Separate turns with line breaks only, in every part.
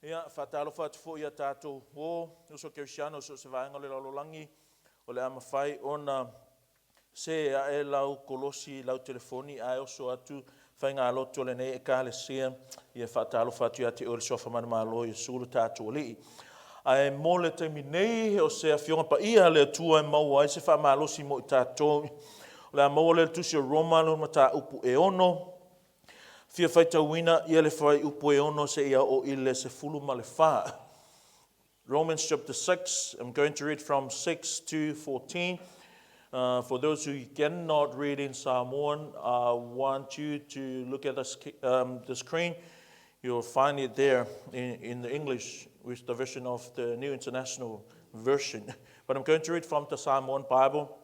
Ia, faatalofa atu foi ia tatou o uso kerisiano i so o se vaega o le lalolagi, o le a mafai ona se ae lau kolosi i lau telefoni ae oso atu faigalotu a lenei Ekalesia. Ia faatalofa atu ia te oe i le Suafa Manumalo o Iesu lo tatou Alii. Ae mo le taimi nei, o se Afioga Paia a le Atua e maua ai se faamalosi mo i tatou. O le a maua lea i le Tusi o Roma lona mataupu e 6. Fia faitauina ia le fuaiupu e 6 seia oo i le 14. Romans chapter 6, I'm going to read from 6 to 14. For those who cannot read in Samoan, I want you to look at the, the screen. You'll find it there in, in the English with the version of the New International Version. But I'm going to read from the Samoan Bible.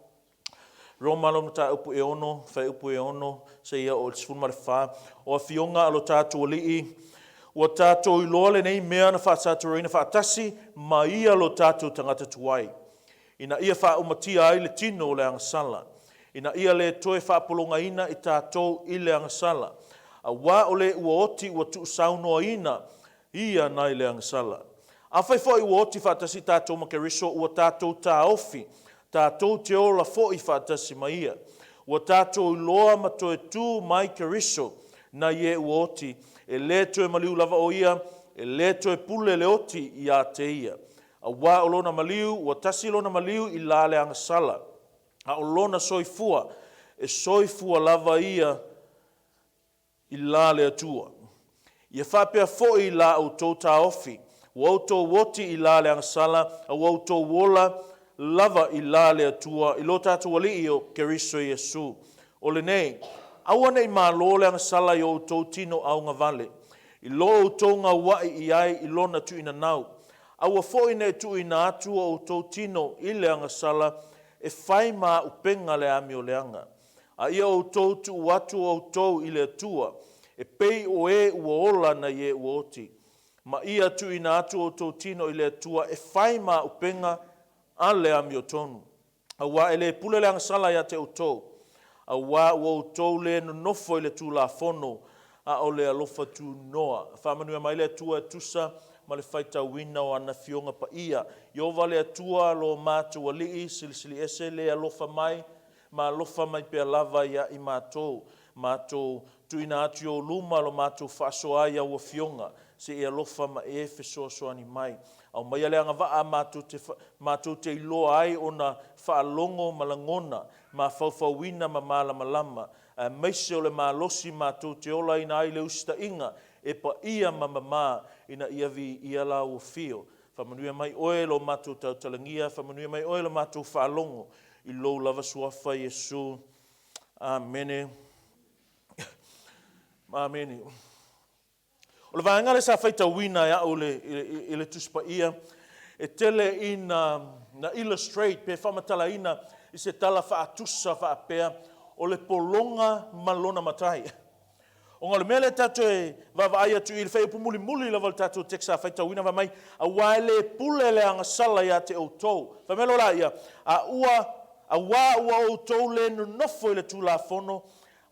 Roma lo mataupu e 6, fuaiupu e 6, seia oo i le 14. O afioga a lo tatou Alii, ua tatou iloa lenei mea na faasaturaina faatasi ma ia lo tatou tagata tuai, ina ia faaumatia ai le tino o le agasala, ina ia le toe faapologaina i tatou i le agasala, auā o le ua oti ua tuusaunoaina ia nai le agasala. Afai foi ua oti faatasi tatou ma Keriso, ua tatou taofi, tatou te ola foi faatasi ma ia. Ua tatou iloa ma toe tu mai Keriso nai e ua oti, e le toe maliu lava o ia, e le toe pule le oti ia te ia. Auā o lona maliu, ua tasi lona maliu i la le agasala, a o lona soifua, e soifua lava ia i la le Atua. Ia faapea foi i la outou taofi, ua outou oti i la le agasala, a ua outou ola lava i la le Atua, i lo tatou Alii o Keriso Iesu. O lenei, aua ne i malo le agasala i o outou tino augavale, i lo outou gaua'i i ai i lona tuuinanau. Aua foi ne i tuuina atu o outou tino i le agasala e fai ma auupega le amioleaga. A ia outou tuu atu outou i le Atua, e pei o e ua ola nai e ua oti, ma ia tuuina atu outou tino i le Atua e fai ma auupega a le amiotonu. Auā e le pule le agasala ia te outou, auā ua outou le nonofo i le Tulafono, a o le alofa tunoa. Faamanuia mai le Atua e tusa ma le faitauina o ana Afioga Paia. Ieova le Atua lo matou Alii, Silisili Ese, le alofa mai ma alofa mai pea lava ia i matou. Matou tuuina atu i ou luma lo matou faasoa ai au Afioga, se i alofa ma e fesoasoani mai. Aumaia le agavaa matou te, matou te iloa ai ona faalogo ma lagona, mafaufauina ma malamalama, aemaise o le malosi matou te olaina ai le usita'iga e paia ma mamā ina ia viia Lau Afio. Faamanuia mai Oe lo matou tautalagia, faamanuia mai Oe lo matou faalogo, i Lou lava Suafa Iesu. Amene. Amene. O le vaega lea sa faitauina e au i le, i le Tusi Paia, e tele ina na illustrate pe faamatalaina i se tala faatusa faapea, o le pologa ma lona matai. Ona o le mea lea tatou e vaavaai atu i le fuaiupu mulimuli lava o le tatou text sa faitauina, fai mai, auā e le pule le agasala ia te outou. Fai mai loa laia, a ua, auā ua outou le nonofo i le Tulafono,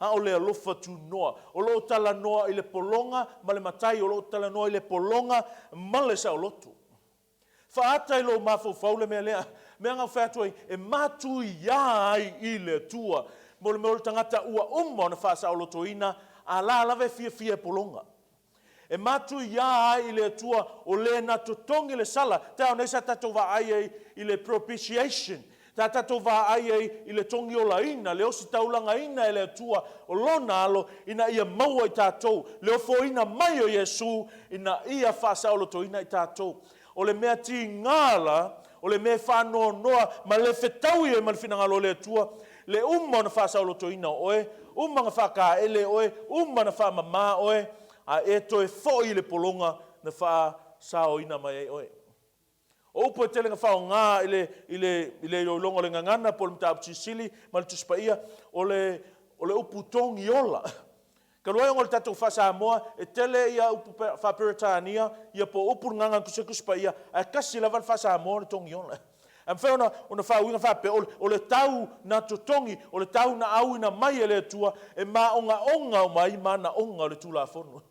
a o le alofa tunoa. O lo o talanoa i le pologa ma le matai, o lo o talanoa i le pologa ma le saoloto. Faaata i lou mafaufau le mea lea. Mea na ou fai atu ai, e matuia ai i le Atua mo le mea o le tagata ua uma ona faasaolotoina, a la lava e fiafia e pologa. E matuia ai i le Atua o le na totogi le sala. Taeao nei sa tatou vaai ai i le propitiation. Sa tatou vaai ai i le togiolaina, le ositaulagaina e le Atua o Lona Alo ina ia maua i tatou le ofoina mai o Iesu ina ia faasaolotoina i tatou. O le mea tiga la, o le mea e faanoanoa ma le fetaui ai ma le finagalo o le Atua, le uma ona faasaolotoina o oe, uma ona faataele oe, uma ona faamama oe, a e toe foi i le pologa na faasaoina mai ai oe. O upu e tele na faaaoga i le, i le, i le iloiloga o le gagana po o le mataupu silisili ma le Tusi Paia, o le, o le upu togiola. Talu ai ona o le tatou faa-Samoa, e tele ia upu faa-Peretania, ia po o upu le gagana tusi ai Tusi Paia, ae tasi lava le faa-Samoa o le togiola. Ae mafai ona, ona faauiga faapea, o le, o le tau na totogi, o le tau na auina mai e le Atua e maogaoga uma ai manaoga o le Tulafono.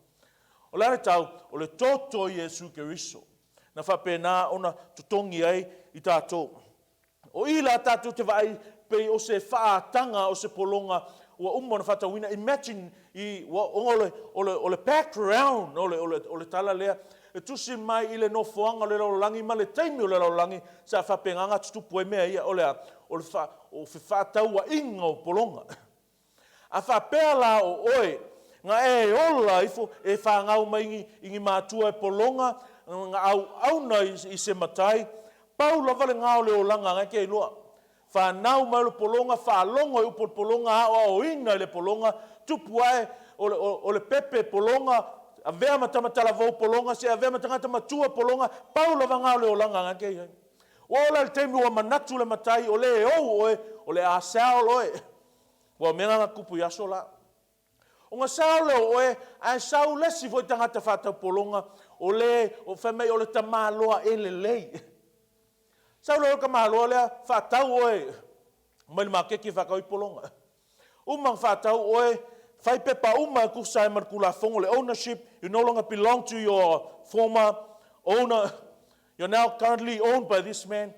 O le a le tau? O le toto o Iesu Keriso na faapena ona totogi ai i tatou. O i la tatou te vaai pei o se faaataga o se pologa ua uma ona faatauina. Imagine i, ua, ona o le, o le, o le background o le, o le, o le tala lea, e tusi mai i le nofoaga o le lalolagi ma le taimi o le lalolagi sa faapena ona tutupu ai mea ia, o le a? O le fa, o fefaatauaiga o pologa. A faapea la o oe na e ola ifo, e fanau mai ni, i ni matua e pologa, na auauna i, i se matai, pau lava lena o le olaga na e te iloa. Fanau mai o le pologa, faalogo i upu o le pologa, aoaoina i le pologa, tupu ae o le, o, o le pepe pologa, avea ma tamatalavou pologa, se avea ma tagata matua pologa, pau lava lena o le olaga na e te i ai. Ua oo la i le taimi ua manatu le matai o le ou oe, o le a sao oe. Ua mea na tupu i aso la. Ona sao lea o oe, ae sau le isi foi tagata faataupologa, o le, o fai mai o le tamaloa e lelei. Sau lea o le tamaloa lea, faatau oe mai le maketi e faatau ai pologa. Uma ona faatau oe, fai pepa uma e tusa ai ma le Tulafono, le ownership, you no longer belong to your former owner. You're now currently owned by this man.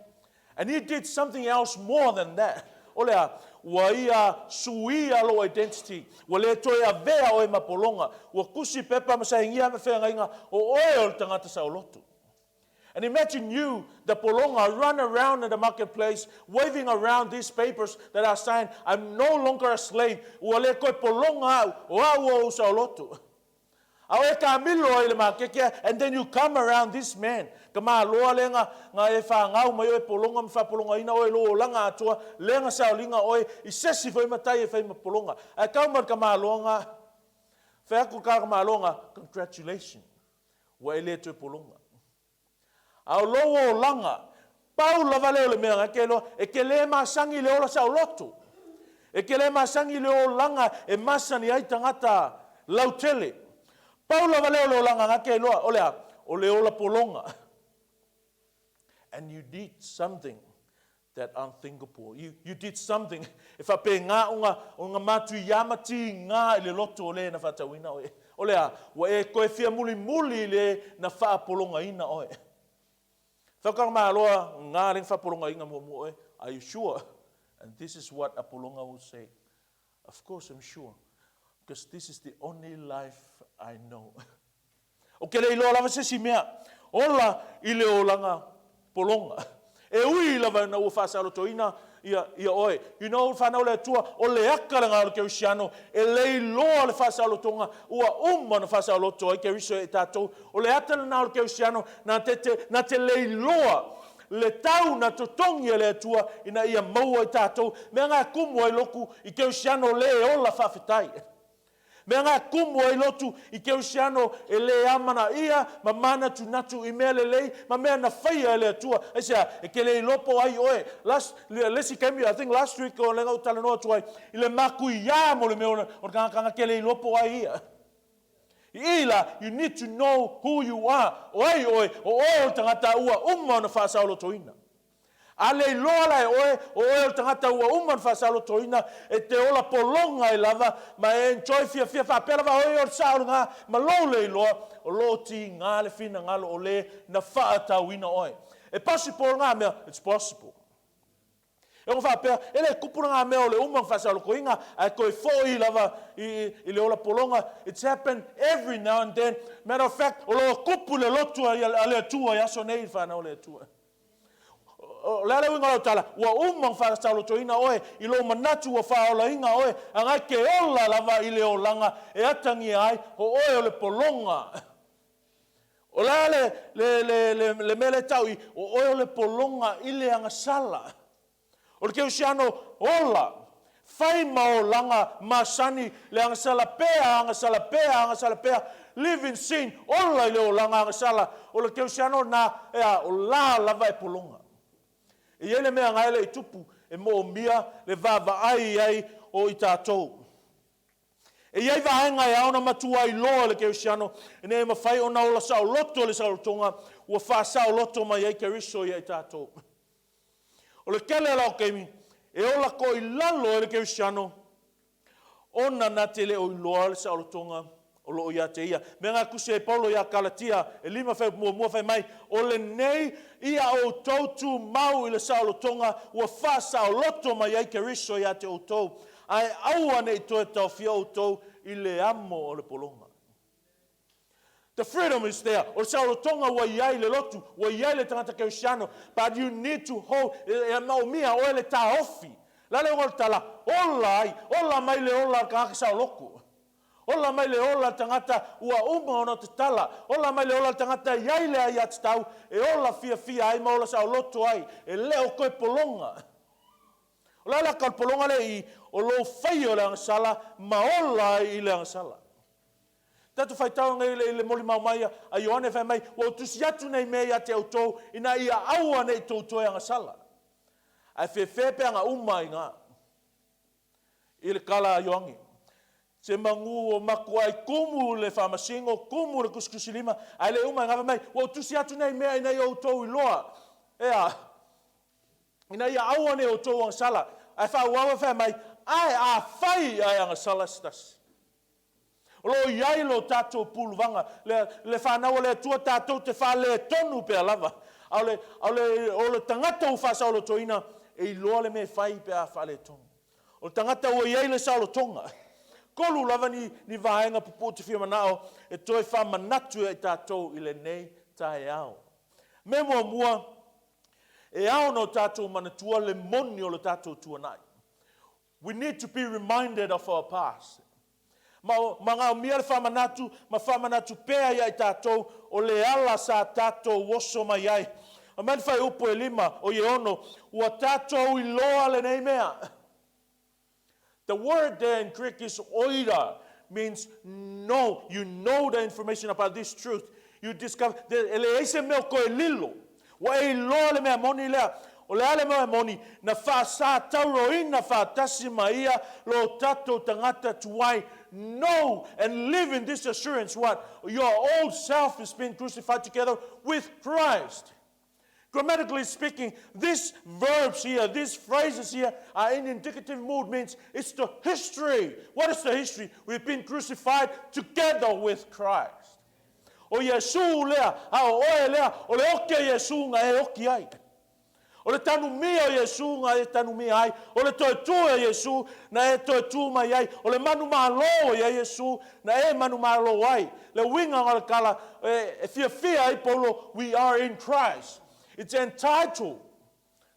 And he did something else more than that. O le a? Ua ia suia lou identity. Ua le toe avea oe ma pologa. Ua tusi pepa ma sainia ma feagaiga, o oe o le tagata saoloto. And imagine you, the pologa, run around in the marketplace, waving around these papers that are signed, I'm no longer a slave. Ua le toe pologa au, o au o ou saoloto. A o e kamilo ai le makeke, and then you come around this man. Ka maloa le nga, nga e whangau mai o e polonga ma whapolonga ina o e lo langa atua, le nga saolinga oe, i sesi foi matai e whai ma polonga. Ae kau mai ka maloa nga, whai aku ka maloa nga, congratulations. Ua e le toe polonga. A o lou olaga, pau lava lea o le mea na ke iloa, e ke le masani le ola saoloto. E ke le masani le olaga e masani ai tagata lautele. Pau lava lea o le olaga na ke iloa, o le a? O le ola pologa. And you did something that unthinkable. You did something. E whape ngā o ngā, o ngā mātu i amati ngā i le loto o le na whātauina oe. O le a, ua e koe fia muli muli le na whaapolonga ina oe. Whaukanga maloa ngā lenga whaapolonga inga mua mua oe. Are you sure? And this is what a polonga will say. Of course I'm sure. Because this is the only life I know. O ke le iloa lava se si mea, ola i le olaga pologa. E ui lava na ua faasalotoina ia, ia oe. You know, whanau le Atua, o le aka le ngā o le Kerisiano, e le iloa le faasalotoga, ua uma na faasaloto ai Keriso e tātou. O le ata le ngā o le Kerisiano, na te, te, na te le iloa le tau na totogi e le Atua ina ia maua i tātou. Mea ngā kumu ai loku i Kerisiano le ola whaawhetai. Mea ngā kumu ai lotu i Kerisiano e le amana ia ma mana tu natu i mea lelei ma mea na whaia e le Atua. Ai sea, e ke le ilopo ai oe. Last, le si kemi, I think last week o lenga utala noa atu ai, i le maku ia mo le mea o le kanga ke le ilopo ai ia. I la, you need to know who you are. O ai oe, o oe o le tagata ua uma ona faasaolotoina. A le iloa la e oe, o oe o le tagata ua uma ona faasaolotoina, e te ola pologa ai lava, ma e enjoy fiafia faapea lava oe o le sao lena, ma lou le iloa, o loo tiga le finagalo o le na faatauina oe. E possible ngā mea, it's possible. E ona faapea, e le kupu ngā mea o le uma na faasaolotoina, ae toe fo'i lava i le ola pologa. It's happened every now and then. Matter of fact, o loo kupu le lotu a le Atua i aso nei i whanau le Atua. O le ala uiga o lau tala, ua uma na faasaolotoina oe, i lou manatu ua faaolaina oe, agai ke ola lava i le olaga e atagia ai, o oe o le pologa. O le le, le, le, le, le mea le tau i, o oe o le pologa i le agasala. O le Kerisiano ola, fai ma olaga masani, le agasala pea, agasala pea, agasala pea, live in sin, ola i le olaga agasala. O le Kerisiano na, ea, o la lava e pologa. E ia le mea ngai le i tupu, e mo mia le vaavaai ai o i tātou. E iai vaega e ao na matua i loa le Kerisiano, e ne e mawhai o na ola saoloto le saolotoga, ua faasaoloto mai ai Keriso ia i tātou. O le kele la o keimi, e ola ko i lalo e le Kerisiano, ona na te le o iloa le saolotoga O loo ia te ia. Mea nga tusi ai Paulo ia Kalatia e 5 fuaiupu muamua fai mai, O lenei ia outou tumau i le saolotoga ua faasaoloto mai ai Keriso ia te outou, ae aua ne i toe taofia outou i le amo o le pologa. The freedom is there. O le saolotoga ua i ai le lotu, ua i ai le tagata kerisiano, but you need to hold, e maomia oe le taofi. O le a le uiga o le tala? Ola ai, ola mai le ola a le tagata saoloto. Ola mai le ola a le tagata ua uma ona tatala. Ola mai le ola a le tagata e i ai le aiatatau e ola fiafia ai ma ola saoloto ai, e le o toe pologa. O le a le aka o le pologa lea i i? O lou faia o le agasala ma ola ai i le agasala. Tatou faitau nei i le molimau mai a Ioane fai mai, Ua ou tusi atu nei mea ia te outou, ina ia aua ne i tou toe agasala. Ae fefe pe aga uma ai na i le tala a Ioane. Se manu o matua tumu le faamasino, tumu le tusitusilima, ae le uma i na fai mai, Ua ou tusi atu nei mea ina ia outou iloa. Ea, ina ia aua ne i outou agasala. Ae faaauau e fai mai, Ae afai ae agasala se tasi. O lo o i ai lo tatou puluvaga, le, le fanau a le Atua tatou te faaletonu pea lava. A o le, a o le, o le tagata ua faasaolotoina, e iloa le mea e fai pe a faaletonu. O le tagata ua i ai le saolotoga. Tolu lava ni, ni vaega pupuu te fia manao e toe faamanatu ia i tatou i lenei taeao. Mea muamua, e ao ona o tatou manatua le moni o le tatou tuanai. We need to be reminded of our past. Ma magaomia le faamanatu ma faamanatu pea ia i tatou o le ala sa tatou oso mai ai. Aumai le fuaiupu e 5 o Iono, ua tatou iloa lenei mea. The word there in Greek is oida, means know. You know the information about this truth. You discover, e leai se mea o toe lilo. Ua e iloa le mea moni lea. O le a le mea moni? Na faasatauroina faatasi ma ia lo tatou tagata tuai. Know and live in this assurance what? Your old self has been crucified together with Christ. Grammatically speaking, these verbs here, these phrases here are in indicative mood, means it's the history. What is the history? We've been crucified together with Christ. O Iesu lea, a o oe lea, o le oki a Iesu na e oki ai. O le tanumia o Iesu na e tanumia ai. O le toe tū a Iesu na e toe tū mai ai. O le manumalo ia Iesu na e manumalo ai. Le uiga o le tala e fiafia ai Paulo, we are in Christ. It's entitled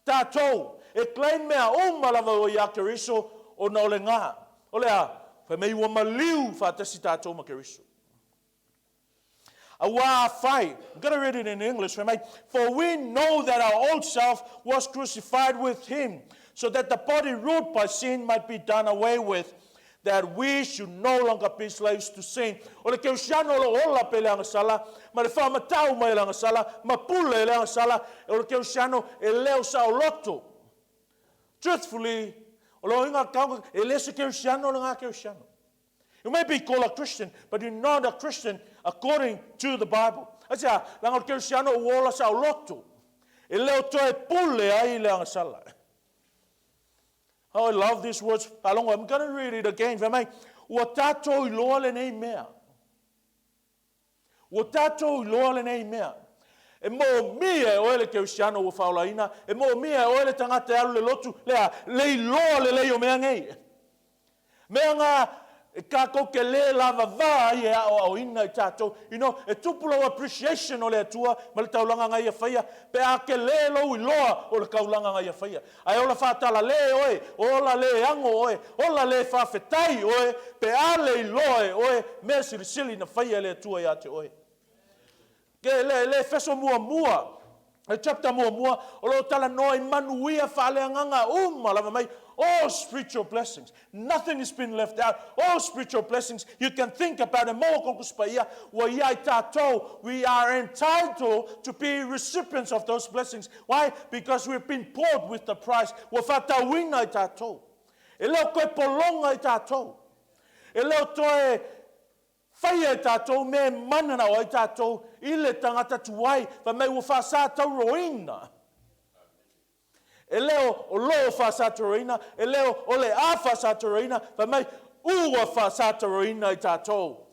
tatou e claim mea uma lava o ia Keriso ona o le ga. O le a? Fai mai ua maliu faatasi tatou ma Keriso. Aua afai, I'm going to read it in English, fai mai, For we know that our old self was crucified with him, so that the body ruled by sin might be done away with, that we should no longer be slaves to sin. O le kerisiano o lo o ola pea i le agasala, ma le faamatau mai i le agasala, ma pule i le agasala, o le kerisiano e le o saoloto. Truthfully, o le uiga o le e le se kerisiano le kerisiano. You may be called a Christian, but you're not a Christian according to the Bible. Aisea, leaga o le kerisiano ua ola saoloto. E le o toe pule ai le agasala. Oh, I love these words. Faalogo, I'm going to read it again. Fai mai, ua tatou iloa lenei mea. Ua tatou iloa lenei mea. E moomia e oe le kerisiano ua faaolaina, e moomia e oe le tagata e alu le lotu, lea, le iloa lelei o mea nei. Mea nga e tatou te le lavava ai e aoaoina i tatou. You know, e tupu lou appreciation o le Atua ma le taulaga na Ia faia, pe a tele lou iloa o le taulaga na Ia faia. Ae ola faatalale oe, ola le ago oe, ola le faafetai oe, pe a le iloa e oe mea silisili na faia e le Atua ia te oe. Ke le, le Efeso muamua, le chapter muamua, o lo o talanoa i manuia faaleagaga uma lava mai, all spiritual blessings. Nothing has been left out. All spiritual blessings you can think about and maua koukou paia, ua ia i tatou. We are entitled to be recipients of those blessings. Why? Because we've been bought with the price. Ua faatauina i tatou. E le o toe pologa i tatou. E le o toe faia e tatou mea e mananao ai tatou i le tagata tuai, fai mai ua faasatauroina. E le o lo o faasatauroina, e le o le a faasatauroina, fai mai ua faasatauroina i tatou.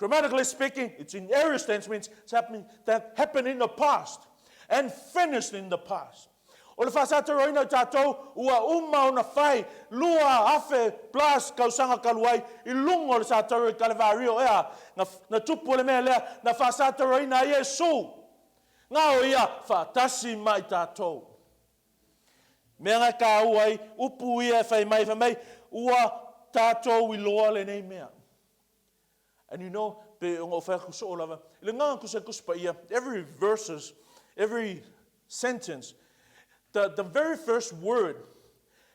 Grammatically speaking, it's in aorist tense means it's happening, that happened in the past and finished in the past. O le faasataroina o tatou ua uma ona fai 2000 plus tausaga talu ai i luga o le sataro i Kalevario ea na, na tupu le mea lea na faasataroina ai Iesu. Ngā o ia faatasi ma i tatou. Mea nga tāua ai, upu ia e fai mai, fai mai, ua tatou iloa lenei mea. And you know, pe ona ou fai atu soo lava, i le agaga tusi a le Tusi Paia, every verses, every sentence, the, the very first word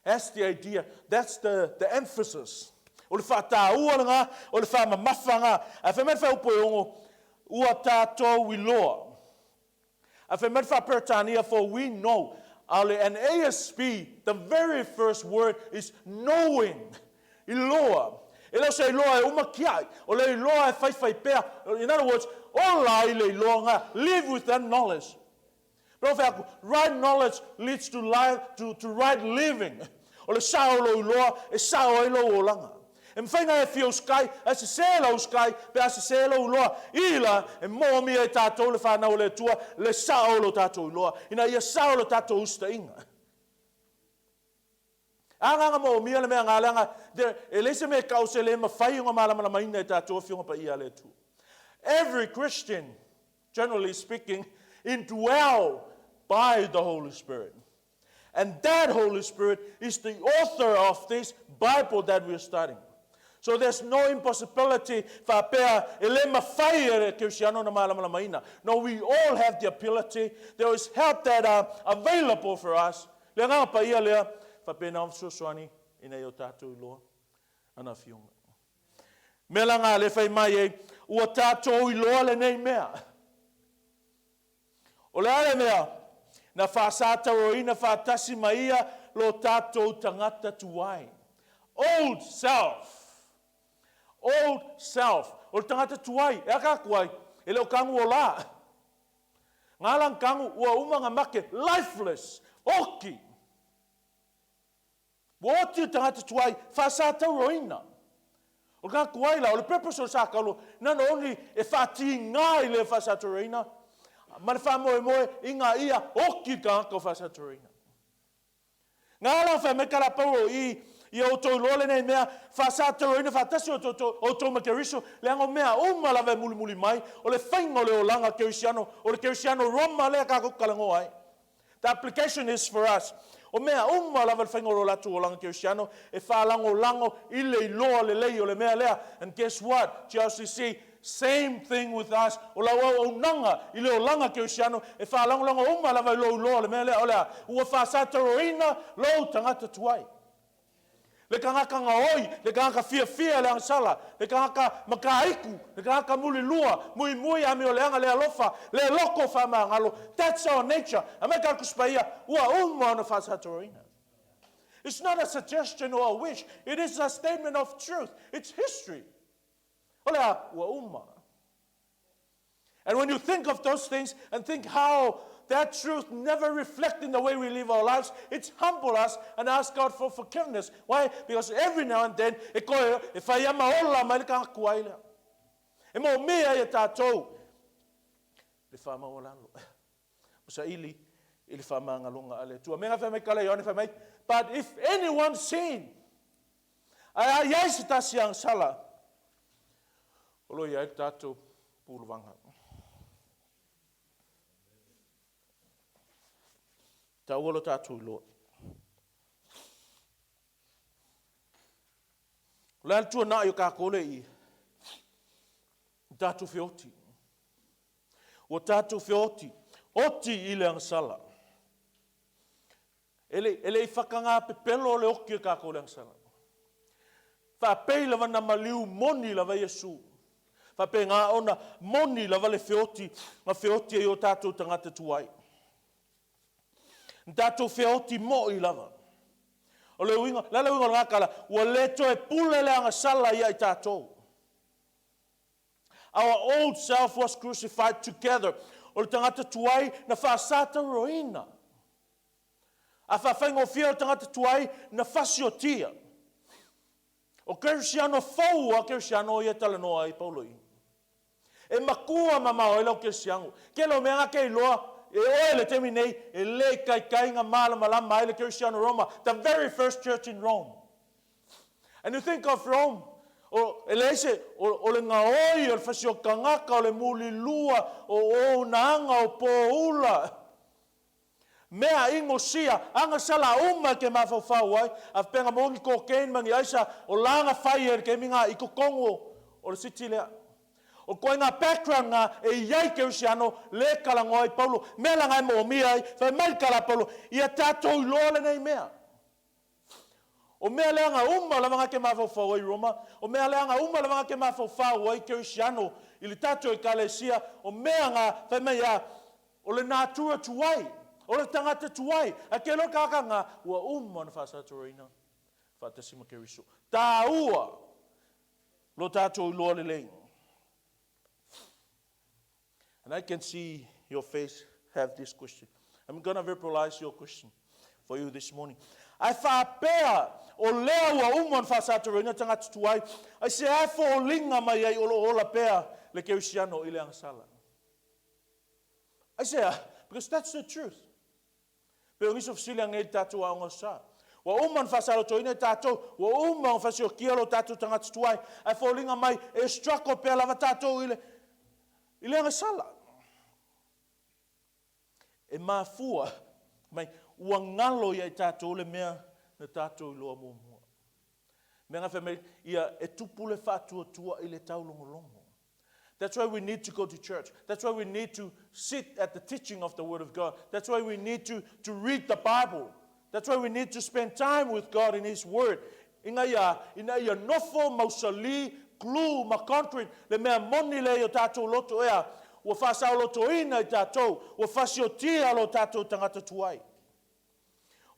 has the idea, that's the, the emphasis. O le whātāua lena, o le whaamamafa ngā. Ae fai mai le whaiupu e ono, ua tātou iloa. Ae fai mai le faa-Peretania, for we know. A o le NASB, the very first word is knowing, iloa. E le o se iloa e uma kia'i, o le iloa e faifai pea. In other words, ola ai le iloa nga, live with that knowledge. Pe o fai atu, right knowledge leads to life, to, to right living. O le sao o lou iloa e sao ai lou olaga. E mafai ona e fia usikai, ae sese lau usikai pe a sese lou iloa. Ila, e moomia e tatou le fanau a le Atua le sao o lo tatou iloa, ina ia sao lo tatou usitaʻiga. A agaga moomia le mea nga leaga e leai se mea e tau se le mafai ona malamalamaina e tatou Afioga Paia a le Atua. Every Christian, generally speaking, indwell by the Holy Spirit. And that Holy Spirit is the author of this Bible that we are studying. So there's no impossibility faapea e le mafai e le Kerisiano na malamalamaina. No, we all have the ability. There is help that are available for us. Le agaga paia lea, faapena ona fesoasoani ina ia o tatou iloa ana afioga. Mea la ngā le fai mai ei, ua tatou iloa lenei mea. O le a le mea? Na faasatauaina faatasi ma ia lo tatou tagata tuai. Old self. Old self. O le tagata tuai, e aka atu ai, e le o kagu o la. Ngā lang kagu, ua uma nga make, lifeless, oki. Ua oti le tagata tuai, faasatauaina. O le tagata tuai la, o le purpose o le sakalu, not only e faatigā i le faasatauaina, ma le faamoemoe ina ia oki le tagata o faasatauaina. Ngā la whai mai kara pau o i, i o outou iloa lenei mea, faasatauaina faatasi o outou ma Keriso, leaga o mea uma lava e mulimuli mai, o le faiga o le olaga Kerisiano, o le Kerisiano Roma lea kākou talanoa ai. The application is for us. O mea uma lava le faiga o lo latou olaga kerisiano e faalagolago i le iloa lelei o le mea lea. And guess what, GRCC, same thing with us. O lau auaunaga i le olaga kerisiano e faalagolago uma lava i lou iloa o le mea lea. O le a? Ua faasataroina lou tagata tuai. Le tagata gaoi, le tagata fiafia i le agasala, le tagata mataiku, le tagata mulilua, muimui amioleaga, le alofa, le loko faamagalo. That's our nature. Aumai ka Tusi Paia, ua uma ona faasatoroina. It's not a suggestion or a wish, it is a statement of truth. It's history. O le a? Ua uma. And when you think of those things and think how that truth never reflect in the way we live our lives, it's humble us and ask God for forgiveness. Why? Because every now and then, e koe, e whai ama ola mai le kanga kuai lea. E mo mea ia tātou, le whamaualalo. O sa ili, i le whamangaloga a le Atua. Me ngā whai mai kala Ioane whai mai, but if anyone sin, ai ai ai se tasi ang sala, o lo ia ai le tātou puluvaga. Taua lo tātou iloa. O le a le tuanai o kākou le i tātou feoti. Ua tātou feoti, oti i le agasala. E le, e le i whakangā pepelo o le oki o kākou le agasala. Faapei lava na maliu moni lava Iesu. Faapei ngā ona moni lava le feoti, nga feoti ai o tātou tangata tuai. Na tātou feoti mo'i lava. O le uiga, le a le uiga o lena tala, ua le toe pule le agasala ia i tātou. Our old self was crucified together. O le tagata tuai na faasatauroina. A faafaigofie o le tagata tuai na fasiotia. O Kerisiano fou a Kerisiano ia e talanoa ai Paulo i. E makua mamao ai lau kerisiano. Tele o mea na ke iloa e oe i le taimi nei, e le ikaika na malamalama ai le kerisiano Roma, the very first church in Rome. And you think of Rome, o, e leai se, o, o le gaoi, o le fasi o tagata, o le mulilua, o auaunaga, o poula. Mea inosia, agasala uma e ke mafaufau ai, a faapea na maua ni cocaine ma ni aisa, o la na fai e le taimi na i totonu o le city lea. O ituaiga background na e i ai kerisiano le talanoa ai Paulo. Mea la na e moomia ai, fai mai le tala a Paulo, ia tatou iloa lenei mea. O mea leaga uma lava na ke mafaufau ai Roma, o mea leaga uma lava na ke mafaufau ai kerisiano i le tatou ekalesia, o mea na fai mai a, o le natura tuai, o le tagata tuai, ae ke loa tagata na ua uma ona faasatoroina faatasi ma Keriso. Taua lo tatou iloa lelei. And I can see your face have this question. I'm going to verbalize your question for you this morning. Ae faapea o lea ua uma ona faasatoroina tagata tuai, ai se ae foliga mai ai o lo o ola pea le kerisiano i le agasala? Aisea? Because that's the truth. Pe o nisi o fesili anei i le tatou aoga sa. Ua uma ona faasalotoina i tatou, ua uma ona fasiokia lo tatou tagata tuai, ae foliga mai e struggle pea lava tatou i le agasala. E mafua mai ua galo ia i tatou le mea na tatou iloa muamua. Mea na fai mai ia e tupu le faatuatua i le taulogologo. That's why we need to go to church. That's why we need to sit at the teaching of the Word of God. That's why we need to read the Bible. That's why we need to spend time with God in His Word. Ina ia nofo mausali, glue ma concrete, le mea moni le o tatou loto ea, ua faasaolotoina i tatou, ua fasiotia lo tatou tagata tuai.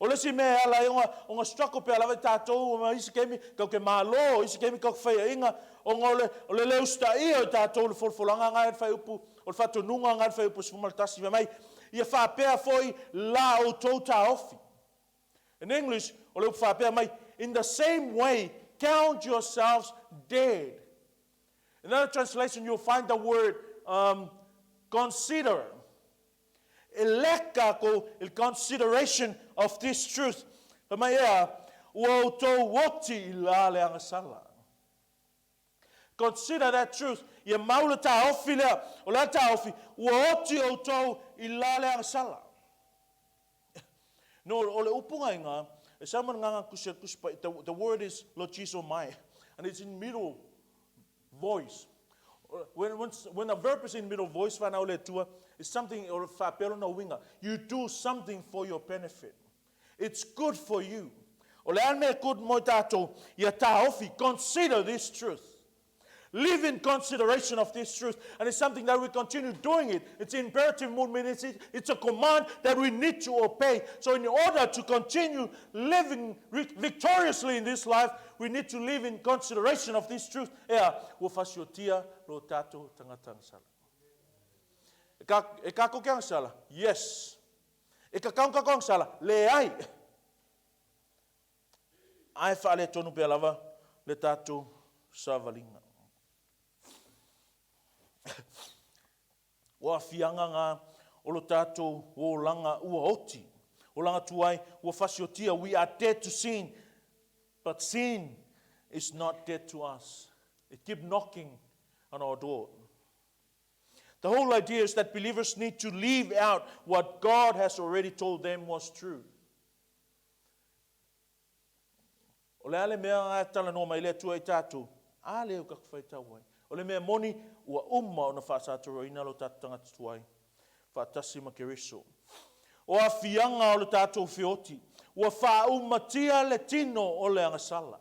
O le isi mea e ala ai ona struggle pea lava i tatou ma isi taimi kau ke malo, isi taimi kau ke faiainga, ona o le le usitaia o i tatou le folafolaga nga e le fuaiupu, o le faatonuga nga e le fuaiupu 11, fai mai, ia faapea foi la outou taofi. In English, o le upu faapea mai, in the same way, count yourselves dead. In another translation, you'll find the word consider. E leka ko il consideration of this truth. Fai mai ea, ua outou oti i la le agasala. Consider that truth. Ia mau le taofi lea. O le taofi, ua oti outou i la le agasala. No, o le upu ngaiga, e sa mana nganga kusi kusi pa, the word is logizomai, and it's in middle voice. When a verb is in middle voice, whanau le tua, it's something, or whapelo na winga. You do something for your benefit. It's good for you. O le a le mea good mo tātou, ia taofi, consider this truth. Live in consideration of this truth. And it's something that we continue doing it. It's imperative mood, meaning it's a command that we need to obey. So in order to continue living victoriously in this life, we need to live in consideration of this truth. Ea, ua fasiotia lo tatou tagata agasala. E ka koke agasala? Yes. E ka kaunga kako agasala? Leai. Ae faaletonu pea lava le tatou savaliga. Ua aafiaga ga o lo tatou olaga ua oti. Olaga tuai ua fasiotia. We are dead to sin. But sin is not dead to us. It keep knocking on our door. The whole idea is that believers need to live out what God has already told them was true. O le a le mea nga talanoa mai le Atua i tatou, a lea o kaku faitau ai. O le mea moni, ua uma ona faasatoroina lo tatou tagata tuai, faatasi ma Keriso. O aafiaga o le tatou feoti, ua faaumatia le tino o le agasala.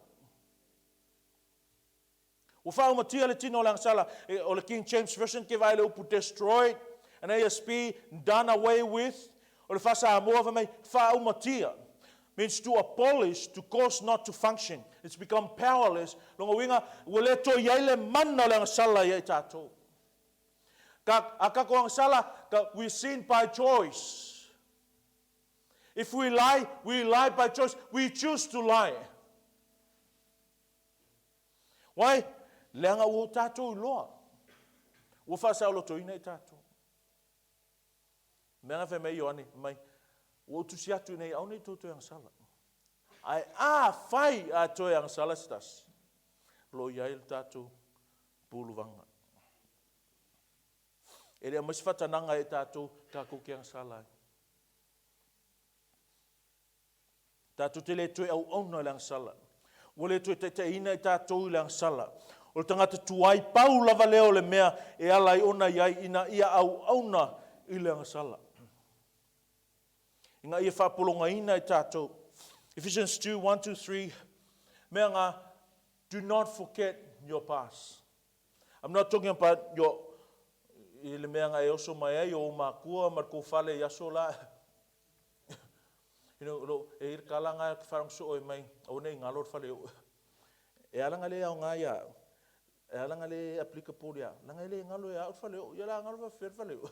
Ua faaumatia le tino o le agasala, o le King James Version ke vai le upu destroyed, and ASP done away with. O le faa-Samoa fai mai faaumatia means to abolish, to cause not to function. It's become powerless. Longa uiga, ua le toe i ai le mana o le agasala ia i tatou. Ka, a kako agasala, ka, we sin by choice. If we lie, we lie by choice. We choose to lie. Why? Leaga ua tatou iloa. Ua faasaolotoina i tatou. Mea nga fai mai Ioane, mai, ua ou tusi atu ina ia aua ne i tou toe agasala. Ae afai a toe agasala se tasi, o lo o i ai le tatou puluvaga. E le aumai se faatanaga e tatou, tatou te agasala ai. Tatou te le toe auauna i le agasala. Ua le toe taitaiina i tatou i le agasala. O le tagata tuai, pau lava lea o le mea e ala ai ona i ai ina ia auauna i le agasala. Ina ia faapologaina i tatou. Ephesians 2, 1 to 3, mea nga, do not forget your past. I'm not talking about your i le mea na e oso mai ai o ou makua ma le kou fale i aso la. You know, lo, e i le kala nga ke wharangu so e mai, au nei ngalo le fale o. E ala nga le au ngā ia, e ala nga le applicable ia, la nga le ngalo ia au fale o, ia la ngalo fa fe fale o.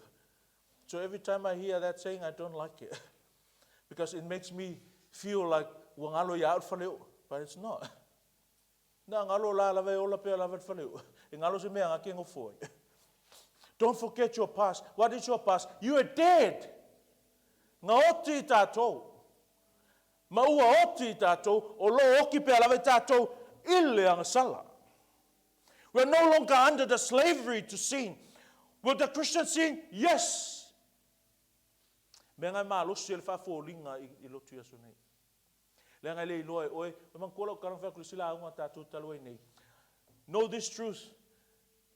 So every time I hear that saying, I don't like it. Because it makes me feel like ua ngalo ia au fale o, but it's not. Na ngalo la lava e ola pea lava le fale o. E ngalo se mea nga ke ngofo ai. Don't forget your past. What is your past? You are dead. Nga oti i tātou. Ma ua oti i tātou, o lo oki pea lava i tātou i le agasala. We are no longer under the slavery to sin. Will the Christian sin? Yes. Mea ngai malosi e le faafoliga i lotu i aso nei. Leaga e le iloa e oe, e manatua lau tala na fai atu i le isi lauga a tatou talu ai nei. Know this truth,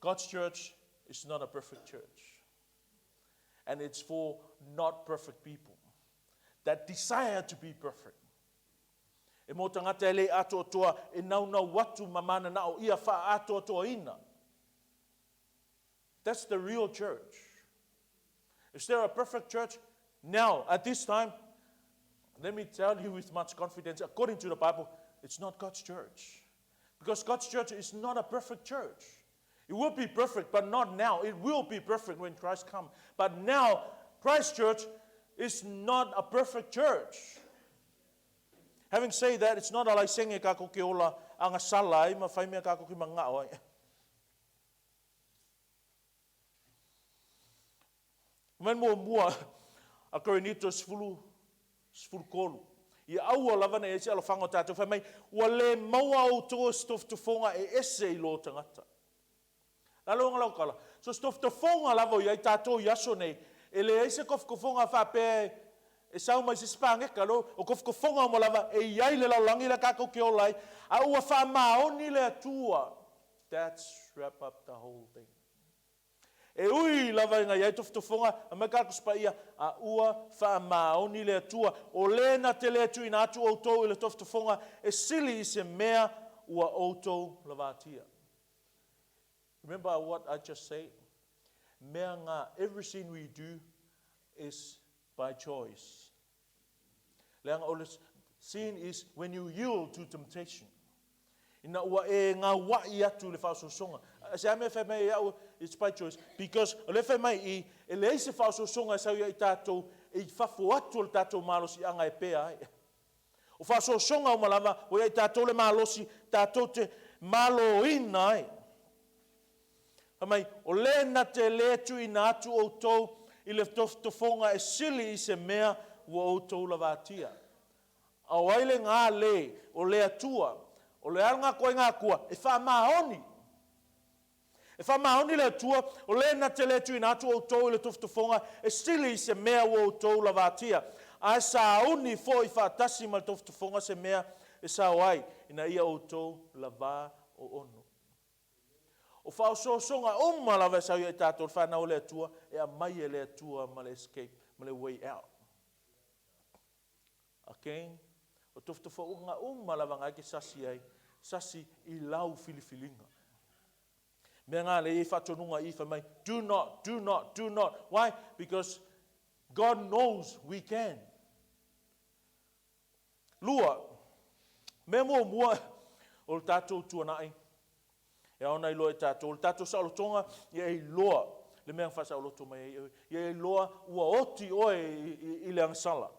God's church is not a perfect church. And it's for not perfect people that desire to be perfect. E mō tangata e le atoatoa e naunau atu ma mananao ia whaatoatoaina. That's the real church. Is there a perfect church? Now, at this time, let me tell you with much confidence, according to the Bible, it's not God's church. Because God's church is not a perfect church. It will be perfect, but not now. It will be perfect when Christ comes. But now, Christ's church is not a perfect church. Having said that, it's not a laisenge ka ko ke ola agasala ai ma whai mea ka ko ki mangao ai. Mai muamua a Korinito 10, 13. Ia aua lava nei ai se alofaga o tatou fai mai, ua le maua outou e se tofotofoga e ese i lo tagata. Lalo ona lau tala, so se tofotofoga lava o i ai tatou i aso nei, e leai se tofotofoga faapea e sau mai se isi paneta, lo, o tofotofoga uma lava e i ai le lalolagi lea tatou te ola ai, a ua faamaoni le Atua. That's wrap up the whole thing. E ui lava ina i ai tofotofoga, aumai ka Tusi Paia, a ua faamaoni le Atua, o le na te le tuuina atu outou i le tofotofoga e sili i se mea ua outou lavatia. Remember what I just said? Mea nga, every sin we do is by choice. Leaga o le sin is when you yield to temptation. Ina ua e gaua'i atu i le faaosoosoga. Se a mea e fai mai ai au it's by choice? Because o lea e fai mai i, e leai se faaosoosoga e sau ia i tatou e i fafo atu o le tatou malosiaga e pea ai. O faaosoosoga uma lava ua ia i tatou le malosi tatou te maloina ai. Fai mai, o le na te le tuuina atu outou i le tofotofoga e sili i se mea ua outou lavatia. A o ai le gā le o le Atua, o le a le gatoaiga Atua e faamaoni. E faamaoni le Atua, o le na te le tuuina atu outou i le tofotofoga e sili i se mea ua outou lavatia, ae sauni foi faatasi ma le tofotofoga se mea e sao ai, ina ia outou lavā oono. O faaosoosoga uma lava e sau ia i tatou le fanau a le Atua, e aumai e le Atua ma le escape, ma le way out. Again, o tofotofouga uma lava ngai ke sasi ai, sasi i lau filifiliga. Mea ngā le i faatonuga i fai mai, do not, do not, do not. Why? Because God knows we can. Lua, mea muamua o le tatou tuanai, e ao ona iloa e tatou, o le tatou saolotoga, ia e iloa le mea na faasaoloto mai ai oe. Ia e iloa ua oti oe i le agasala.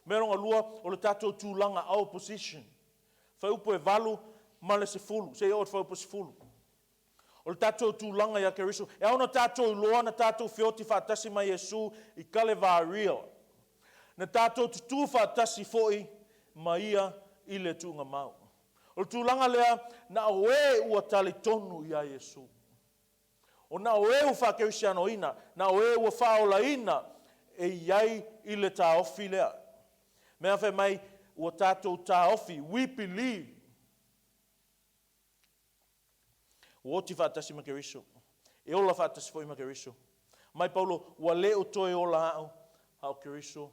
Mea lona lua, o le tatou tulaga, our position. Fuaiupu e 8 ma le 10, seia oo i le fuaiupu e 10. O le tatou tulaga ia Keriso, e ao ona tatou iloa na tatou feoti faatasi ma Iesu i Kalevaria, na tatou tutū faatasi foi ma Ia i le tuugamau. O le tulaga lea, na o e ua talitonu ia Iesu. O na o e ua faakerisianoina, na o e ua faaolaina e i ai i le taofi lea. Mea fai mai, ua tatou taofi, we believe. Ua oti faatasi ma Keriso. E ola faatasi foi ma Keriso. Mai Paulo, ua le o toe ola a'u, a o Keriso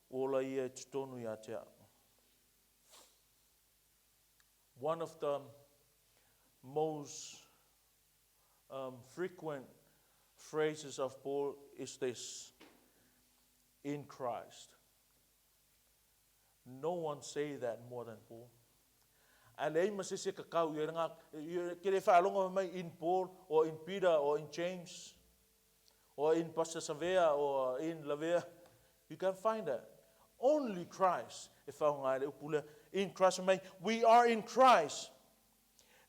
ua ola ia i totonu ia te a'u. One of the most frequent phrases of Paul is this, in Christ. No one say that more than Paul. Ae leai ma se isi e kakau i ai nga, ke le faalogo mai in Paul or in Peter or in James or in Pastor Savea or in Lavea. You can't find that. Only Christ e faaaoga ai le upu lea. In Christ mai, we are in Christ.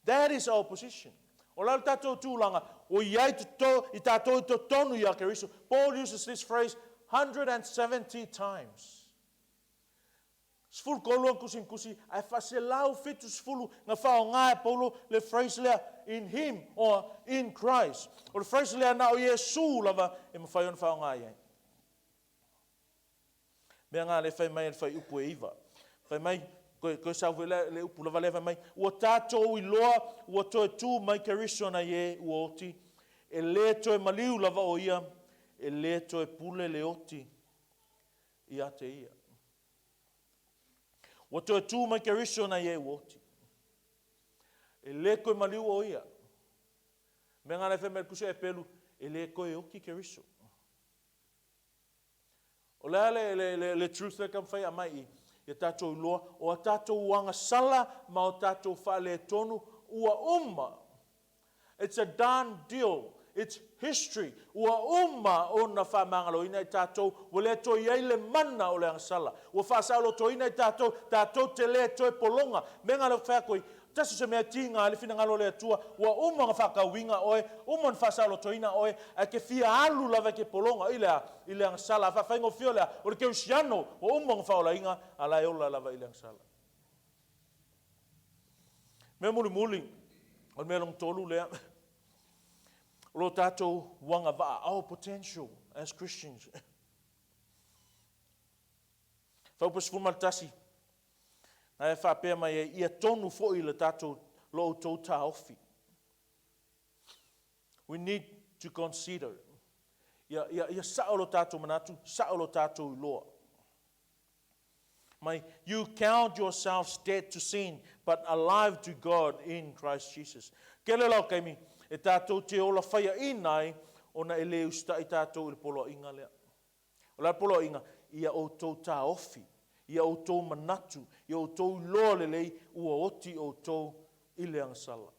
That is our position. O le a le tatou tulaga, o i ai i tatou i totonu ia Keriso. Paul uses this phrase 170 times. 13 ana tusitusi, ae 170 na faaaoga e Paulo le phrase lea, in him or in Christ. O le phrase lea na o Iesu lava e mafai ona faaaoga i ai. Mea nga le fai mai e le fuaiupu e 9. Fai mai, koe sau foi le upu lava lea fai mai, ua tatou iloa ua toe tu mai Keriso nai e ua oti, e le toe maliu lava o ia, e le toe pule le oti ia te ia. Ua toe tu mai Keriso nai e ua oti. E le toe maliu o ia. Mea nga le fai mai le tusi a Epelu, e le toe oti Keriso. O le a le truth lea taumafai e aumai i i? Ia tatou iloa, o a tatou agasala ma o tatou faaletonu ua uma. It's a done deal. It's history. Ua uma ona faamagaloina i tatou, ua le toe i ai le mana o le agasala. Ua faasaolotoina i tatou, tatou te le toe pologa. Mea na fai atu ai, tasi o se mea tiga ai le finagalo o le Atua, ua uma ona faatauina oe, uma ona faasaolotoina oe, ae te fia alu lava e te pologa i le a? I le agasala. A faafaigofie o le a? O le kerisiano, ua uma ona faaolaina, a la e ola lava i le agasala. Mea mulimuli, o le mea lona tolu lea, o lo tatou agavaa, our potential as Christians. Fuaiupu 11, na e faapea mai ai, ia tonu foi le tatou lo outou taofi. We need to consider. Ia sao lo tatou manatu, sao lo tatou iloa. Mai, you count yourselves dead to sin, but alive to God in Christ Jesus. Kele lau taimi, e tatou te ola faiaina ai, ona e le usitai tatou i le poloaiga lea. O le a le poloaiga? Ia outou taofi, ia outou manatu, ia outou iloa lelei ua oti outou i le agasala.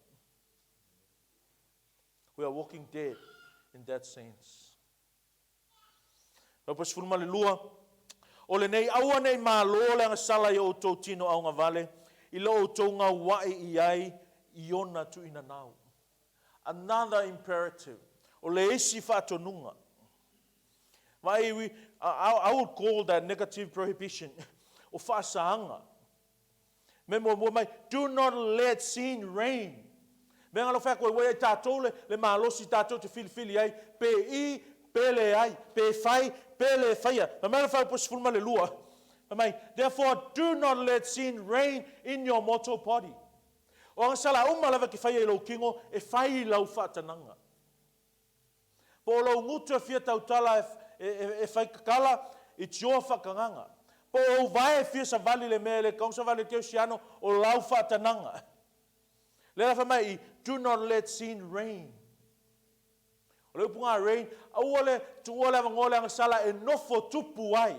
We are walking dead in that sense. Fuaiupu 12, o lenei aua nei malo le agasala i o outou tino augavale, i lo outou gauai i ai i ona tuuina nau. Another imperative. O le isi faatonuga. Vai, I would call that negative prohibition. O faasaga. Me muamua mai, do not let sin reign. Mea nga lo fai atu ai ai tatou le malosi tatou te filifili ai, pe i, pe le ai, pe fai, pe le faia. Ma mai le fuaiupu 12. Fai mai, therefore do not let sin reign in your mortal body. O agasala uma lava ke faia i lou tino, e fai i lau faatanaga. Po o lou gutu e fia tautala e fai kakala, it's your faatanaga. Po o ou vae e fia savali le mea e le tatau ona savali e le kerisiano, o lau faatanaga. Le la fai mai i, do not let sin reign. O le upu nga reign, aua le tuua le avanoa le agasala e nofo tupu ai.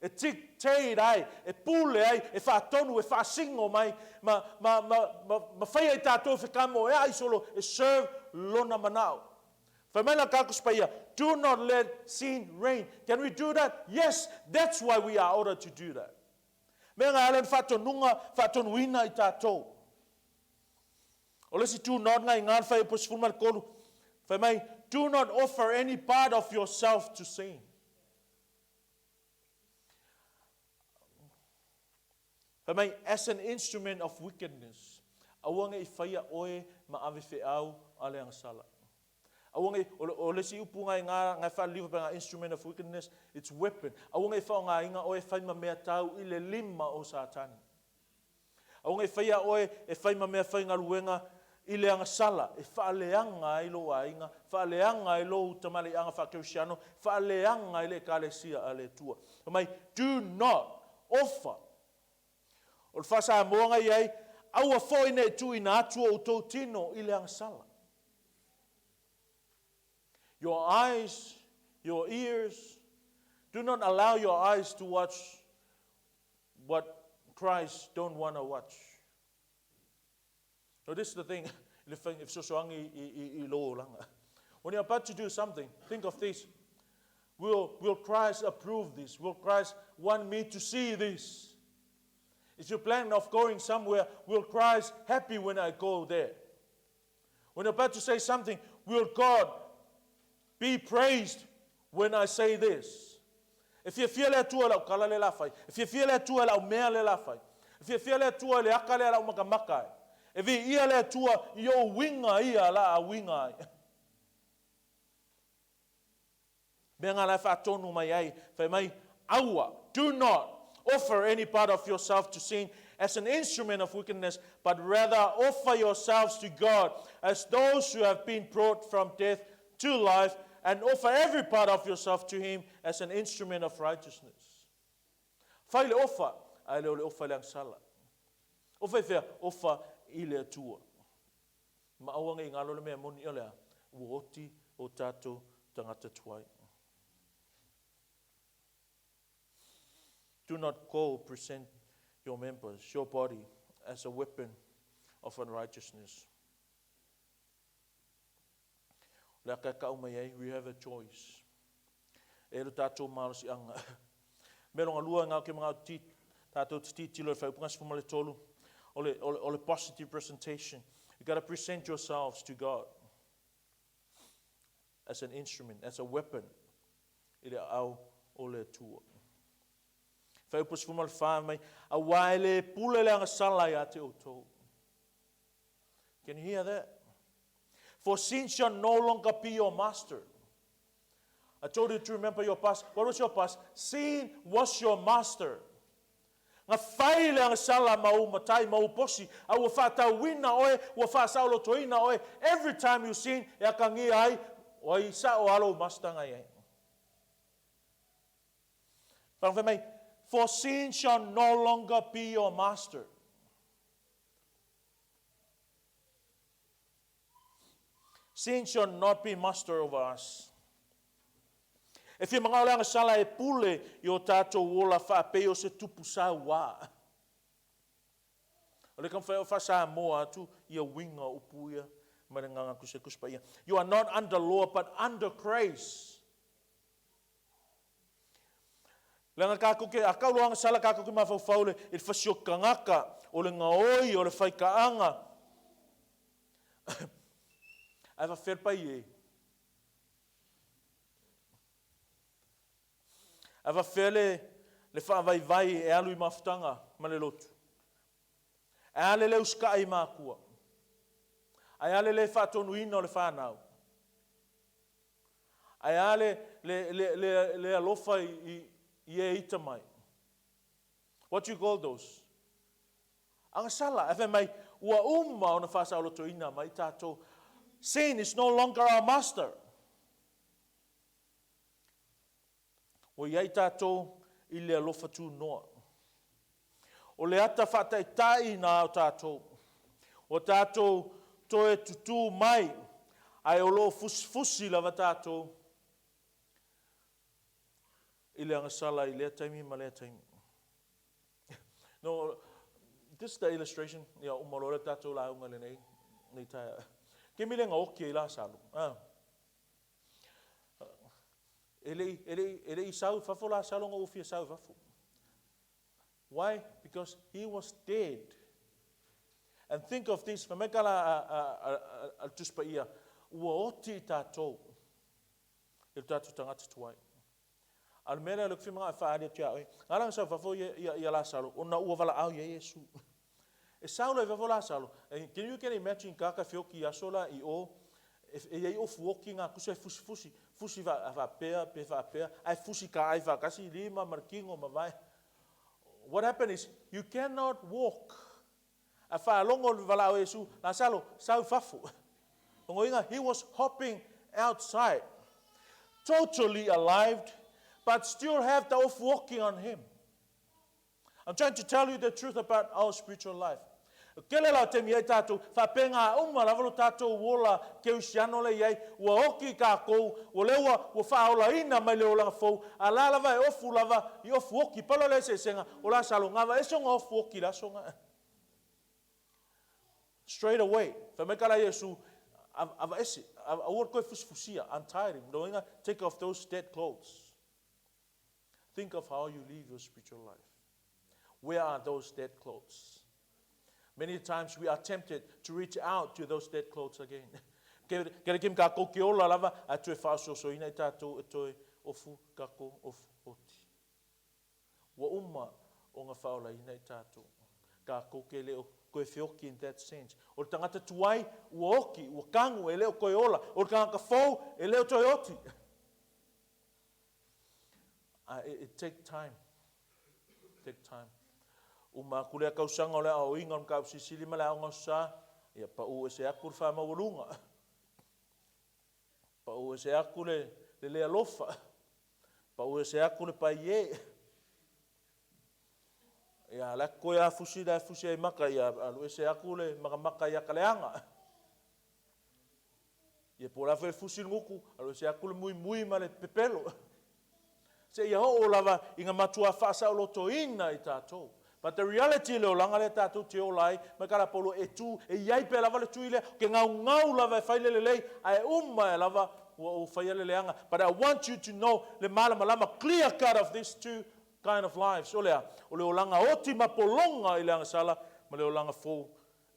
E dictate ai, e pule ai, e faatonu, e faasino mai, ma faia i tatou whekamo e ai solo e serve lona manao. Fai mai la Tusi Paia, do not let sin reign. Can we do that? Yes, that's why we are ordered to do that. Mea nga ala ni faatonuga, faatonuina i tatou. O le isi do not nga i ngā le fuaiupu 13, fai mai, Do not offer any part of yourself to sin. Fai mai, as an instrument of wickedness. Aua ne i faia oe ma ave feau a le agasala. Aua ne i, o le, o le isi upu nga i nga, nga e faaliliu faapea nga instrument of wickedness, it's weapon. Aua ne i faaaogaina oe e fai ma mea tau i le lima o Satani. Aua ne i faia oe e fai ma mea faigaluega i le agasala e faaleaga ai lou aiga, faaleaga ai lou tamaliiaga faakerisiano, faaleaga ai le Ekalesia a le Atua. Fai mai, do not offer. O le faa-Samoa na i ai, aua foi ne i tuuina atu outou tino i le agasala. Your eyes, your ears, do not allow your eyes to watch what Christ don't want to watch. Now this is the thing, le fesoasoani i lou olaga. When you're about to do something, think of this. Will Christ approve this? Will Christ want me to see this? If you plan of going somewhere, will Christ happy when I go there? When you're about to say something, will God be praised when I say this? E fiafia le Atua i lau tala lea o le a fai. E fiafia le Atua i lau mea lea o le a fai. E fiafia le Atua i le aka lea o le a ou makamaka ai. E viia le Atua i ou uiga ia o le a uiga ai. Mea nga la e faatonu mai ai, fai mai, aua, do not offer any part of yourself to sin as an instrument of wickedness, but rather offer yourselves to God as those who have been brought from death to life, and offer every part of yourself to Him as an instrument of righteousness. Fai le ofa, ae le o le ofa i le agasala. Ofa i fea? Ofa i le Atua. Ma aua ne i galo le mea moni o le a? Ua oti o tatou tagata tuai. Do not go present your members, your body, as a weapon of unrighteousness. O le aka e kau mai ai, we have a choice. E lo tatou malosiaga. Mea longa lua ngā ke mga ti, tātou te titilo e whaupunga 13, o le, o le, o le positive presentation. You got to present yourselves to God as an instrument, as a weapon i le au o le Atua. Whaupu 14 mai, auā e le pule le agasala ia te outou. Can you hear that? For sin shall no longer be your master. I told you to remember your past. What was your past? Sin was your master. Nga fai le agasala ma ou matai ma ou posi, a ua faatauina oe, ua faasaolotoina oe. Every time you sin, e akagia ai, o ai sa'o a lou master nga i ai. Fai mai, for sin shall no longer be your master. Sin shall not be master over us. E fia mangao le agasala e pule i o tātou ola faapei o se tupu sauā. O le kamwhai o wha atu ia winga upu ia ma le nganga kuse kuspa ia. You are not under law but under grace. Leaga kākou ke, a kau loa agasala kākou ke mafaufau le, i le fasiokagaka, o le gaoi, o le faikaaga. Ae faafefea le pai e? Ae faafefea le, le faavaivai e alu i mafutaga ma le lotu? Ae a le le usita'i i makua? Ae a le le faatonuina o le fanau? Ae a le, le, le, le, le alofa i, i, i e ita mai? What do you call those? Agasala, ae fai mai, ua uma ona faasaolotoina mai tatou. Sin is no longer our master. Ua i ai tatou i le alofa tunoa. O le ata faataitai na o tatou. Ua tatou toe tutū mai, ae o lo o fusifusi lava tatou i le agasala i lea taimi ma lea taimi. No, this is the illustration. Ia, uma loa le tatou lauga lenei, nei taeao. Kemi le gaoki ai Lasalo. Ah. E le i, e le i, e le i sau i fafo Lasalo na ua fia sau i fafo. Why? Because he was dead. And think of this, fai mai ka la a le Tusi Paia, ua oti i tatou i lo tatou tagata tuai. A o le mea lea o lea ou te fia manao e faaali atu ia oe, na ala ona sau i fafo ia Lasalo, ona ua valaau i ai Iesu. E sau loa i fafo Lasalo, can you can imagine tagata feoti i aso la i o, e i ai ofu oti na, tusa e fusifusi, fusi faapea pe faapea, ae fusi taai faatasi lima ma le tino ma vae. What happened is, you cannot walk. A faalogo le valaau a Iesu, Lasalo, sau i fafo. Lona uiga, he was hopping outside, totally alive, but still have the ofu oti on him. I'm trying to tell you the truth about our spiritual life. Kele la o taimi ai tatou, faapena uma lava lo tatou ola kerisiano lea i ai, ua oti tatou, ua lea ua ua faaolaina mai le olaga fou, a la lava e ofu lava i ofu oti. Pau lea eseesega o Lasalo, gava ese ona ofu oti i le aso na. Straight away, fai mai ka la Iesu, avaese, aua le toe fusifusia, untie him. Lona uiga, take off those dead clothes. Think of how you live your spiritual life. Where are those dead clothes? Many times we are tempted to reach out to those dead clothes again. Kere kim kākou ke ola lava, a toe whaososoina i tātou e toe ofu kako ofu oti. Ua uma o ngā whaolaina i tātou. Kākou ke leo koe feoki in that sense. O le tagata tuai, ua oki, ua kagu, e leo koe ola. O le tagata fou, e leo toe oti. It take time. Take time. Uma atu lea tausaga o le aoaoina o le mataupu silisili ma le aoga o sa, ia pau ese atu le faamaualuga. Pau ese atu le le le alofa. Pau ese atu le paie. Ia ala atu koe a fusi la e fusi ai maka, ia alu ese atu le makamaka ia kaleaga. Ia po o le a foi e fusi le gutu, alu ese atu le muimui ma le pepelo. Seia oo lava ina matua faasaolotoina i tatou. But the reality le olaga lea tatou te ola ai, mai ka latou e tu, e i ai pea lava le tui lea, ke gaugau lava e fai le lelei, ae uma e lava ua ou faia le leaga. But I want you to know le malamalama clear cut of these two kind of lives. O le a? O le olaga oti ma pologa i le agasala ma le olaga fou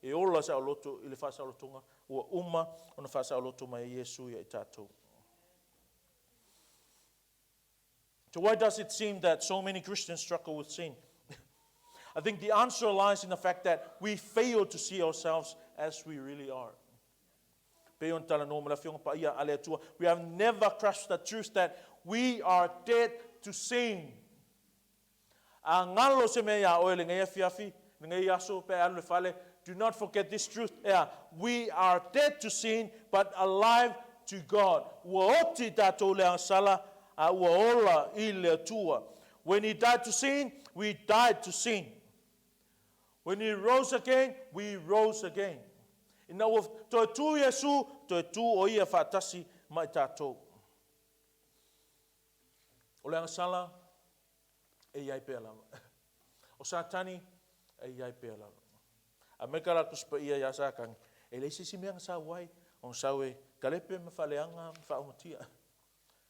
e ola saoloto i le faasaolotoga ua uma ona faasaoloto mai ai Iesu ia i tatou. So why does it seem that so many Christians struggle with sin? I think the answer lies in the fact that we fail to see ourselves as we really are. We have never grasped the truth that we are dead to sin. A galo se mea iā oe lenei afiafi, lenei aso pe a alu i le fale, do not forget this truth, ea, we are dead to sin but alive to God. Ua oti tatou i le agasala, a ua ola i le Atua. When He died to sin, we died to sin. When He rose again, we rose again. Ina ua toe tū Iesu, toe tū o ia faatasi ma i tatou. O le agasala, e i ai pea lava. O Satani, e i ai pea lava. A mai ka la Tusi Paia iā Satani, e leai se isi mea na sau ai, ona sau e kalepe ma faaleaga ma faaumatia.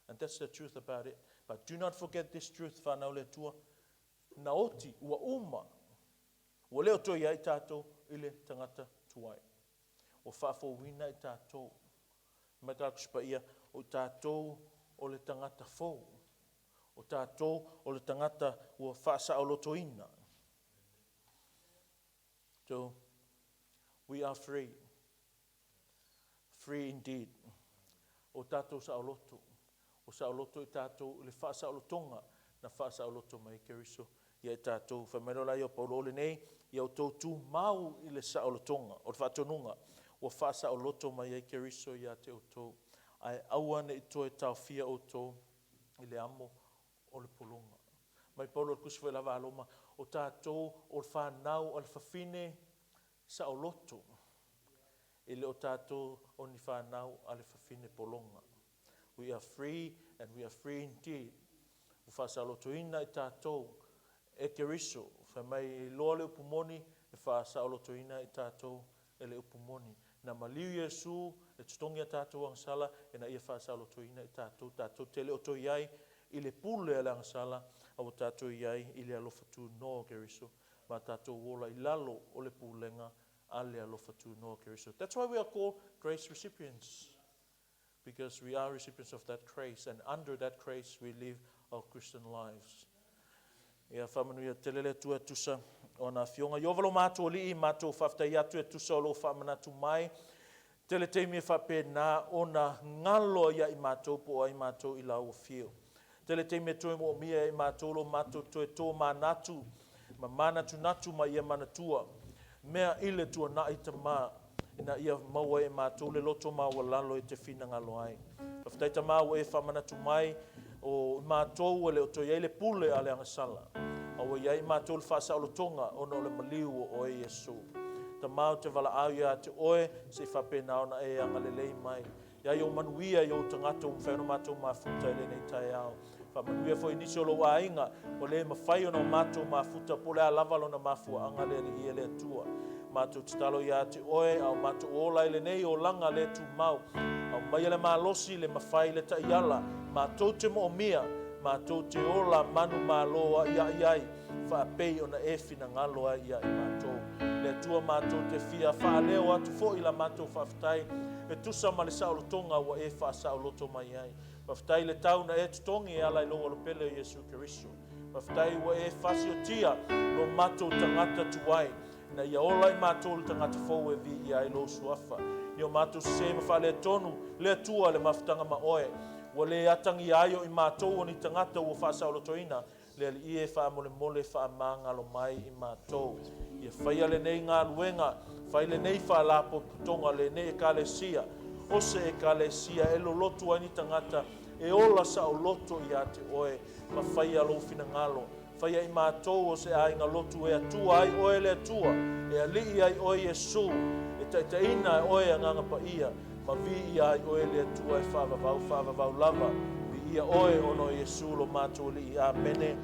And that's the truth about it. But do not forget this truth, whanau le Atua, na oti, ua uma, ua le o toe i ai tatou i le tagata tuai. Ua faafouina i tatou. Mai ka Tusi Paia, o i tatou o le tagata fou. O tatou o le tagata ua faasaolotoina. So, we are free. Free indeed. O tatou saoloto. O saoloto i tatou i le faasaolotoga na faasaoloto mai ai Keriso ia i tatou. Fai mai loa la ia o Paulo, o lenei, ia outou tumau i le saolotoga, o le faatonuga ua faasaoloto mai ai Keriso ia te outou, ae aua ne i toe taofia outou i le amo o le pologa. Mai Paulo i le tusi foi lava a Roma, o tatou o le fanau a le fafine saoloto, e le o tatou o ni fanau a le fafine pologa. We are free and we are free indeed. Ua faasaolotoina i tatou e Keriso. Fai mai e iloa le upu moni, e faasaolotoina i tatou e le upu moni. Na maliu Iesu e totogi a tatou agasala ina ia faasaolotoina i tatou. Tatou te le o toe i ai i le pule a le agasala, a ua tatou i ai i le alofa tunoa o Keriso ma tatou ola i lalo o le pulega a le alofa tunoa o Keriso. That's why we are called grace recipients, because we are recipients of that grace, and under that grace we live our Christian lives. Ia faamanuia tele le Atua e tusa o ana afioga. Ieova lo matou Alii, matou faafetai atu e tusa o lou faamanatu mai. Tele taimi e faapena ona galo ai ia i matou po o ai matou i lau afio. Tele taimi e toe moomia e i matou lo matou toe tomanatu ma manatunatu ma ia manatua mea i le tuanai Tama ina ia maua e matou le loto maualalo e te finagalo ai. Faafetai Tama ua e faamanatu mai o i matou ua le o toe i ai le pule a le agasala, a ua i ai i matou le faasaolotoga ona o le maliu o oe Iesu. Tama ou te valaau ia te oe se i faapena ona e agalelei mai ia i ou manuia i ou tagata ua mafai ona matou mafuta i lenei taeao. Faamanuia foi i nisi o lou aiga ua le mafai ona o matou mafuta po o le a lava lona mafuaaga le Alii e le Atua. Matou tatalo ia te oe a o matou ola i lenei olaga le tumau. Aumaia le malosi, le mafai, le taiala, matou te moomia, matou te ola manumalo aiai ai, faapei ona e finagalo ai ia i matou. Le Atua matou te fia faaleo atu foi la matou faafetai e tusa ma le saolotoga ua e faasaoloto mai ai. Faafetai i le tau na e totogi e ala i lou Alopele o Iesu Keriso. Faafetai ua e fasiotia lo matou tagata tuai, ina ia ola i matou le tagata fou e viia ai lou Suafa. Ni o matou sesē ma faaletonu, le Atua le mafutaga ma oe, ua le atagia ai o i matou o ni tagata ua faasaolotoina, Le Alii e, faamolemole faamagalo mai i matou. Ia faia lenei galuega, fai lenei faalapotopotoga, lenei Ekalesia, o se Ekalesia e lolotu ai ni tagata e ola saoloto ia te oe, ma faia lou finagalo. Faia i matou o se aiga lotu e Atua ai oe le Atua, e Alii ai oe Iesu, e taitaiina e oe Agaga Paia, ma viia ai oe le Atua e faavavau faavavau lava. Viia oe ona o Iesu lo matou Alii. Amene.